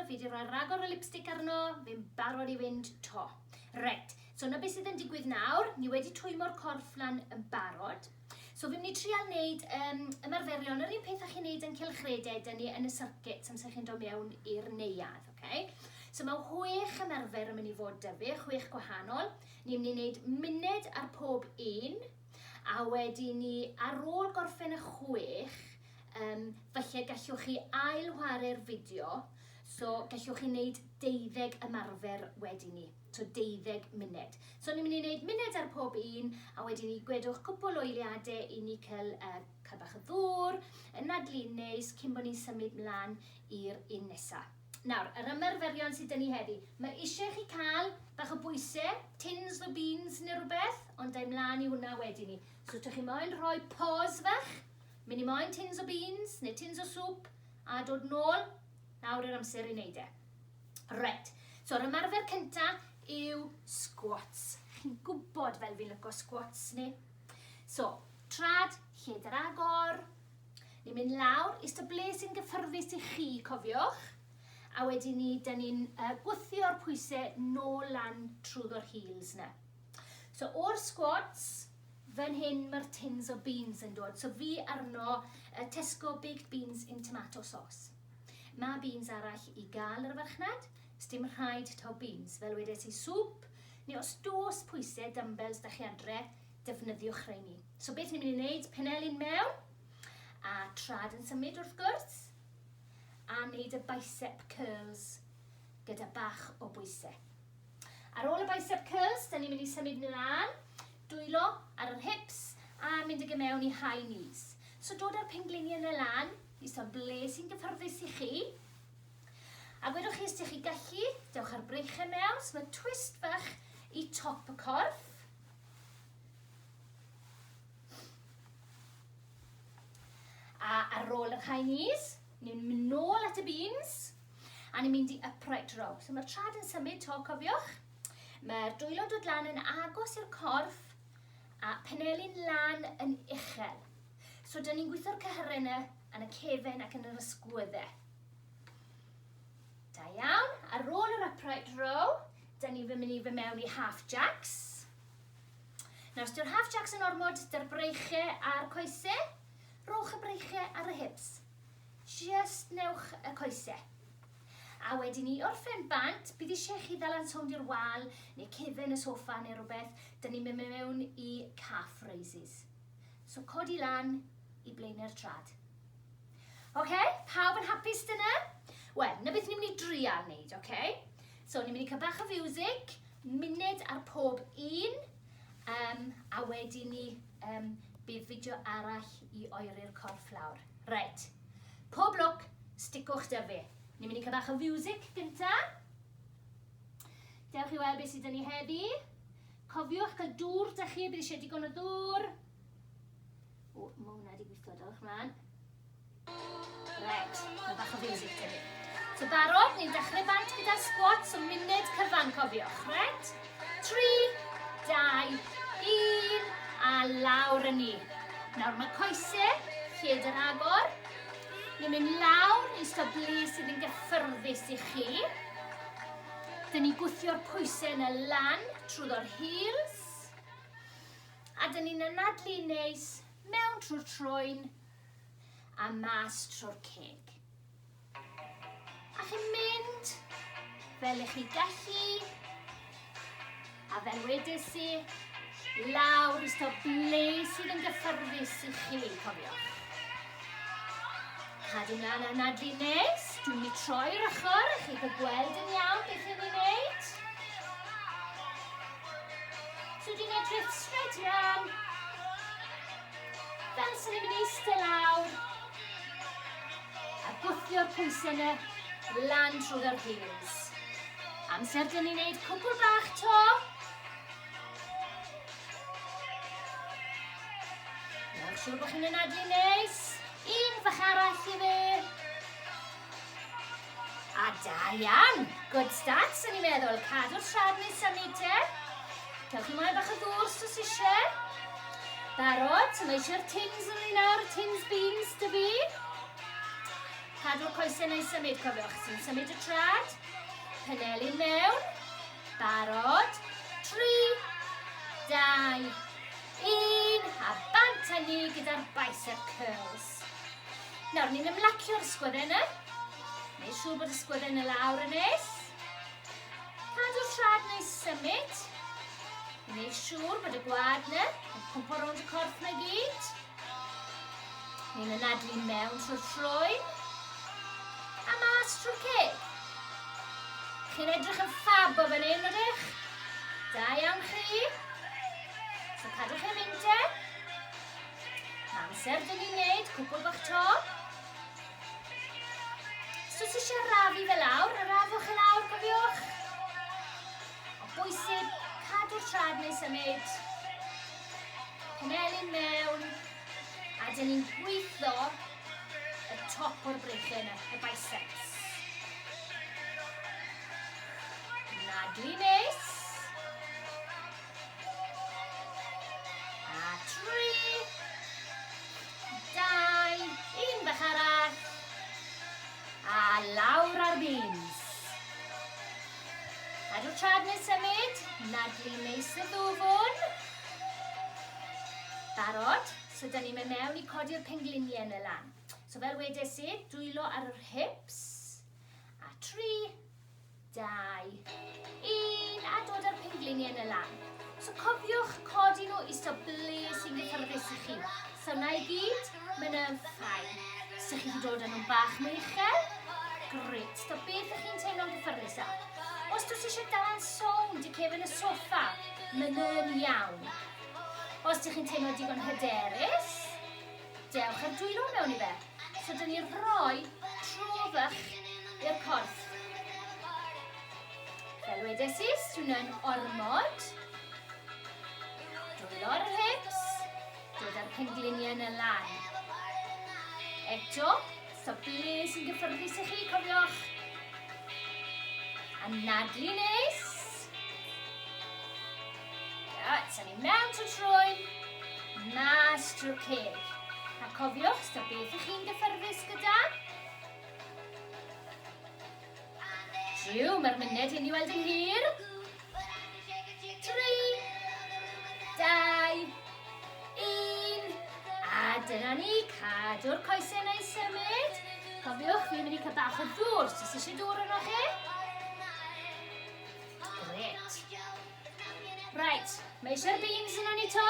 fi wedi rhoi ragor o lipstick arno, fi'n barod i fynd to. Reit, so na beth sydd yn digwydd nawr, ni wedi twymo'r corff lan yn barod. So fi'n mynd i trial wneud um, ymarferion, yr un peth â chi'n neud yn cylchredau, dyn ni yn y circuit amser chi'n dod mewn i'r neuadd, okay? So mae chwech ymarfer yn mynd i fod dy fi, chwech gwahanol. Ni'n mynd i wneud munud ar pob un, a wedyn ni ar ôl gorffen y chwech, um, falle gallwch chi ail chwarae'r fideo, so gallwch chi wneud deuddeg ymarfer wedyn ni. So deuddeg munud. So ni'n mynd i wneud munud ar pob un, a wedyn ni gwedwch cwpl o eiliadau i ni cael, uh, cael bach o ddŵr, anadlu neis, cyn bod ni'n symud mlaen i'r un nesaf. Nawr, yr ymarferion sydd dyn ni heddi. Mae eisiau chi cael bach o bwysau, tins o beans neu rhywbeth, ond da'i mlaen i hwnna wedyn ni. So, ydych chi moyn rhoi pause fach, mynd i moyn tins o beans neu tins o sŵp, a dod nôl, nawr yw'r amser i wneud e. Reit, so yr ymarfer cynta yw squats. Chi'n gwybod fel fi'n lyco squats ni. So, trad, lled yr agor. Ni'n mynd lawr, eistedd ble sy'n gyffyrddus i chi, cofiwch. A wedyn ni, da ni'n uh, gwthio'r pwysau nôl lan trwyddo'r heels na. So o'r squats, fan hyn mae'r tins o beans yn dod. So fi arno uh, Tesco baked beans in tomato sauce. Mae beans arall i gael ar y farchnad, sdim rhaid taw beans, fel wedes i sŵp, neu os dos pwysau dumbbells da chi adre, defnyddiwch rheini. So beth ni'n mynd i wneud, penelin mewn, a trad yn symud wrth gwrs, a wneud y bicep curls gyda bach o bwysau. Ar ôl y bicep curls, da ni'n mynd i symud mlaen, dwylo ar yr hips a mynd ag e mewn i high knees. So dod â'r pengliniau yna lan, i so ble sy'n gyfforddus i chi. A gwedwch chi os ydych chi gallu, dewch â'r breichau mewn, so mae twist fach i top y corff. A ar ôl yr high knees, ni'n mynd nôl at y beans. A ni'n mynd i upright row. So mae'r trad yn symud to, cofiwch. Mae'r dwylo'n dod lan yn agos i'r corff a penelin lan yn uchel. So dyn ni'n gweithio'r cyhyrau yna yn y cefen ac yn yr ysgwyddau. Da iawn. Ar ôl yr upright row, dyn ni'n mynd i fy mewn i half jacks. Nawr, os dyw'r half jacks yn ormod, dy'r breichau a'r coesau, rowch y breichau ar y hips. Jyst newch y coesau. A wedyn i orffen bant, bydd eisiau chi ddala'n sownd i'r wal neu cefen y soffa neu rhywbeth, dyn ni'n mynd mewn i calf raises. So codi lan i blaenau'r trad. Oce, okay, pawb yn hapus dyna? Wel, na beth ni'n mynd i drial wneud, oce? Okay? So ni'n mynd i cael bach o fiwsig, munud ar pob un, um, a wedyn ni um, bydd fideo arall i oeri'r corff lawr. Reit, pob lwc, sticwch da fi. Ni'n mynd i cael bach o fiwsig gynta. Dewch i weld beth sydd 'da ni heddi. Cofiwch cael dŵr da chi, bydd eisiau digon o ddŵr. O, mae hwnna wedi gweithio, dewch mlaen. Reit, mae bach o fiwsig da ni. So barod, ni'n dechrau bant gyda squat, so munud cyfan cofiwch, reit? 3, 2, 1, a lawr yn ni. Nawr mae coesau, lled yr agor. Ni'n mynd lawr i stop ble sydd yn gyffyrddus i chi. Dyn ni'n gwthio'r pwysau yna lan trwyddo'r heels. A dyn ni'n anadlu neis mewn trwy'r trwyn a mas trwy'r ceg. A chi'n mynd fel ych chi gallu, a fel wedes i, lawr i stop ble sydd yn gyffyrddus i chi, cofiwch. Cadw mlaen anadlu nes, dwi'n mynd i troi'r ochr i chi cael gweld yn iawn beth yw'n ei wneud. So dwi'n edrych straight lan, fel sy'n ni'n mynd i eistedd lawr, A gwthio'r pwysau yna lan trwy'r heels. Amser dyn ni'n neud cwpl bach to. Newch siŵr bod chi'n anadlu neis. Un fach arall i fe. A da iawn. Good start, sy'n ni'n meddwl. Cadw'r siarad neu symud te. Cewch chi moyn bach o ddŵr os oes eisiau. Barod, so mae eisiau'r tins yn ei nawr, tins beans dy fi. Cadw'r coesau neu symud, cofiwch. Sy'n symud y trad. Penelu mewn. Barod. 3, 2, 1. A bant â ni gyda'r bicep curls. Nawr, ni'n ymlacio'r ysgwyddau yna. Neu siŵr bod ysgwyddau yna lawr yn nes. Cadw'r trad neu symud. Neu siŵr bod y gwad yna yn pwmpo rownd y corff na gyd. Ni'n anadlu mewn trwy'r trwyn a mas trwy'r ceg. Chi'n edrych yn ffab o fan hyn, ydych? Da iawn chi. So cadwch chi fynd te. Mae amser dyn ni'n neud cwpl bach to. So os eisiau rafu fe lawr, rafwch e lawr, cofiwch. O bwysig, cadw'r trad neu symud. Penelin mewn, a dyn ni'n gweithio y top o'r breichiau yna, y biceps. Nadlu neis. A 3, 2, un bach arall. A lawr ar beans. Cadw trad neu symud, nadlu neis y ddwfwn. Barod? So, da ni'n mynd mewn i codi'r pengliniau yn y lan. So, fel wedes i, dwylo ar yr hips. A 3, 2, 1, a dod â'r pengliniau yn y lan. So, cofiwch codi nhw i stop ble sy'n gyffyrddus i chi. So, na i gyd, mae'n yn ffain. So, chi wedi dod â nhw'n bach mwy uchel? Gret. So, beth ych chi'n teimlo'n gyffyrddus â? Os dwi eisiau dala'n sownd i cefn y soffa, mae'n yn iawn. Os ydych chi'n teimlo digon hyderus, dewch â'r dwylo mewn i fe. So, dyn ni'n rhoi trofach i'r corff. Fel wedes i, swnio'n ormod. Dwylo ar yr hips, dod â'r pengliniau yn y lan. Eto, so ble sy'n gyffyrddus i chi, cofiwch. Anadlu neis. Right, so ni mewn trwy trwyn, mas trwy'r ceg. A cofiwch, so beth ych chi'n gyffyrddus gyda? Jiw, mae'r myned hyn i weld yn hir. 3, 2, 1. A dyna ni, cadw'r coesau na'i symud. Cofiwch, fi'n mynd i cael bach o ddŵr, os eisiau dŵr yno chi. Gret. Right, mae eisiau'r beans yno ni to.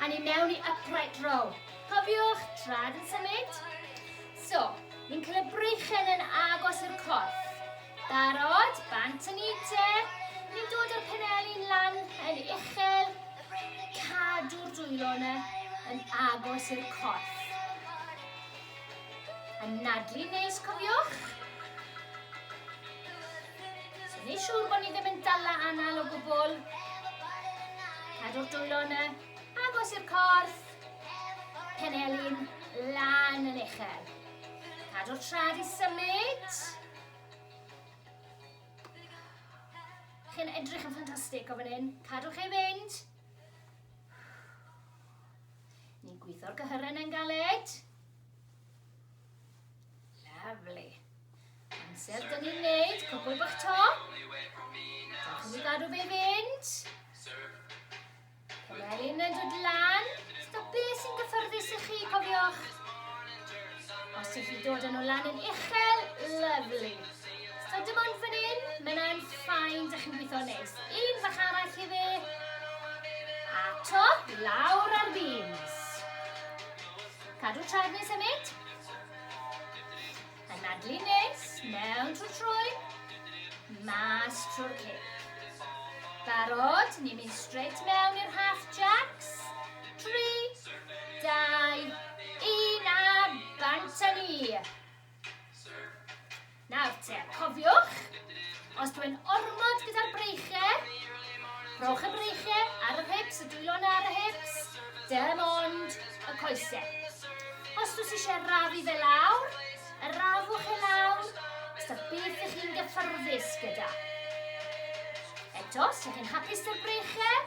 A ni mewn i upright row. Cofiwch, trad yn symud. So, ni'n cael y breichen yn agos i'r corff. Barod, bant yn i te. Ni'n dod â'r peneli'n lan yn uchel. Cadw'r dwylo yna yn agos i'r corff. Anadlu neis, cofiwch. So, neu siŵr bod ni ddim yn dala anal o gwbl. Cadw'r dwylo yna, agos i'r corff. Penelin lan yn uchel. Cadw'r trad i symud. Chi'n edrych yn ffantastig o fan hyn. Cadwch ei fynd. Ni'n gweithio'r cyhyrau yn galed. Lovely. Amser dyn ni'n neud, cwpl bach to. Dewch i mi gadw fe fynd. Cymelyn yn dod lan. Stop beth sy'n gyffyrddus i chi, cofiwch. Os ydych chi'n dod â nhw lan yn uchel, lovely. So dim ond fan hyn, mae yna'n ffain, dych chi'n gweithio neis. Un fach arall i fe. A to, lawr ar beans. Cadw traed neu symud. Anadlu nes, mewn trwy'r trwyn, mas trwy'r ceg. Barod, ni'n mynd straight mewn i'r half jacks. 3, 2, 1 a bant â ni. Nawr te, cofiwch, os dwi'n ormod gyda'r breichiau, rhowch y breichiau ar yr hips, y dwylo yna ar y hips, dim ond y coesau. Os dwi eisiau rafu fe lawr, rafwch e lawr, os da beth ych chi'n gyffyrddus gyda. Eto, os ydych chi'n hapus dy'r breichiau,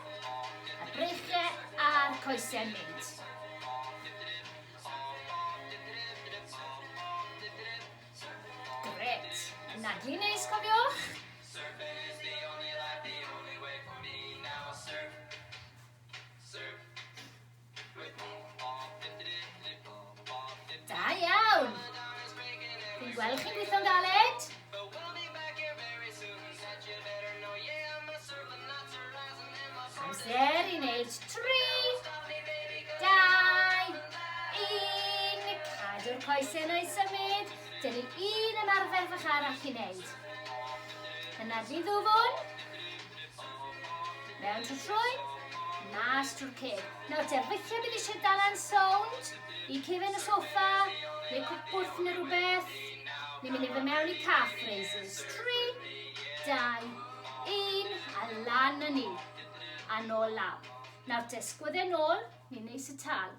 y breichiau a'r coesau'n mynd. Anadlu neis, cofiwch. Da iawn. Fi'n gweld chi'n gweithio'n galed. Amser i wneud 3, 2, 1. Cadw'r coesau yna i symud. Dyn ni un ymarfer fach arall i wneud. Anadlu ddwfwn. Mewn trwy trwyn, mas trwy'r ceg. Nawr te, weithiau bydd eisiau dala'n sownd i cefen y soffa, neu cwpwrdd neu rhywbeth. Ni'n mynd i fy mewn i calf raises. 3, 2, 1, a lan yn ni. A nôl lawr. Nawr te, sgwydde nôl, ni'n neis y tal.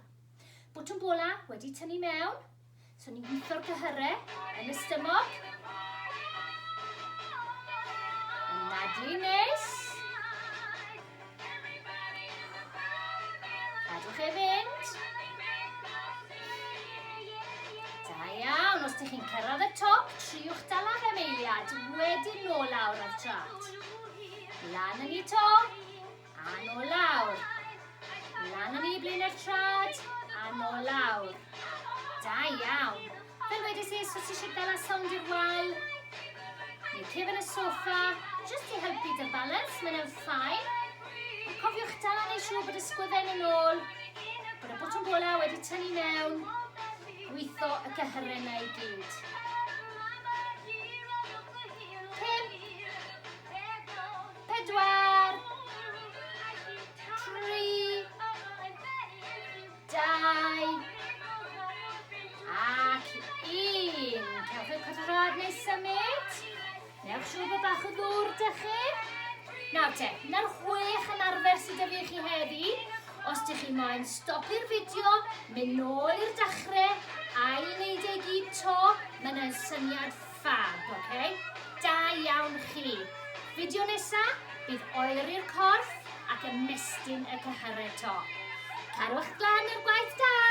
Botwm bola wedi tynnu mewn. So ni'n gweithio'r cyhyrau yn y stymog. Anadlu nes. Cadwch e fynd. Da iawn, os ydych chi'n cyrraedd y top, triwch dala fe meiliad, wedyn nôl lawr ar trad. Lan yn i to, A nôl lawr. Lan yn i blaen yr trad, a nôl lawr. Da iawn. Fel wedes i, os ti eisiau dala sownd i'r wal, neu cefn y soffa, jyst i helpu dy balance, mae'n ffain. Ond cofiwch dala neu siŵr bod y sgwydden yn ôl, bod y botwm gola wedi tynnu mewn, gweithio y cyhyrau yna i gyd. 5, 4, 3, 2, ac 1. Cewch eich codrod neu symud. Newch siŵr bod bach o ddŵr da chi. Nawr te, na'r chwech ymarfer sydd da fi chi heddi. Os ydych chi moyn stopio'r fideo, mynd nôl i'r dechrau, ail wneud e gyd to, mae yna'n syniad Fab, ok? Da iawn chi. Fideo nesa, bydd oeri'r corff ac ymestyn y cyhyrau to. Carwch glan i'r gwaith da!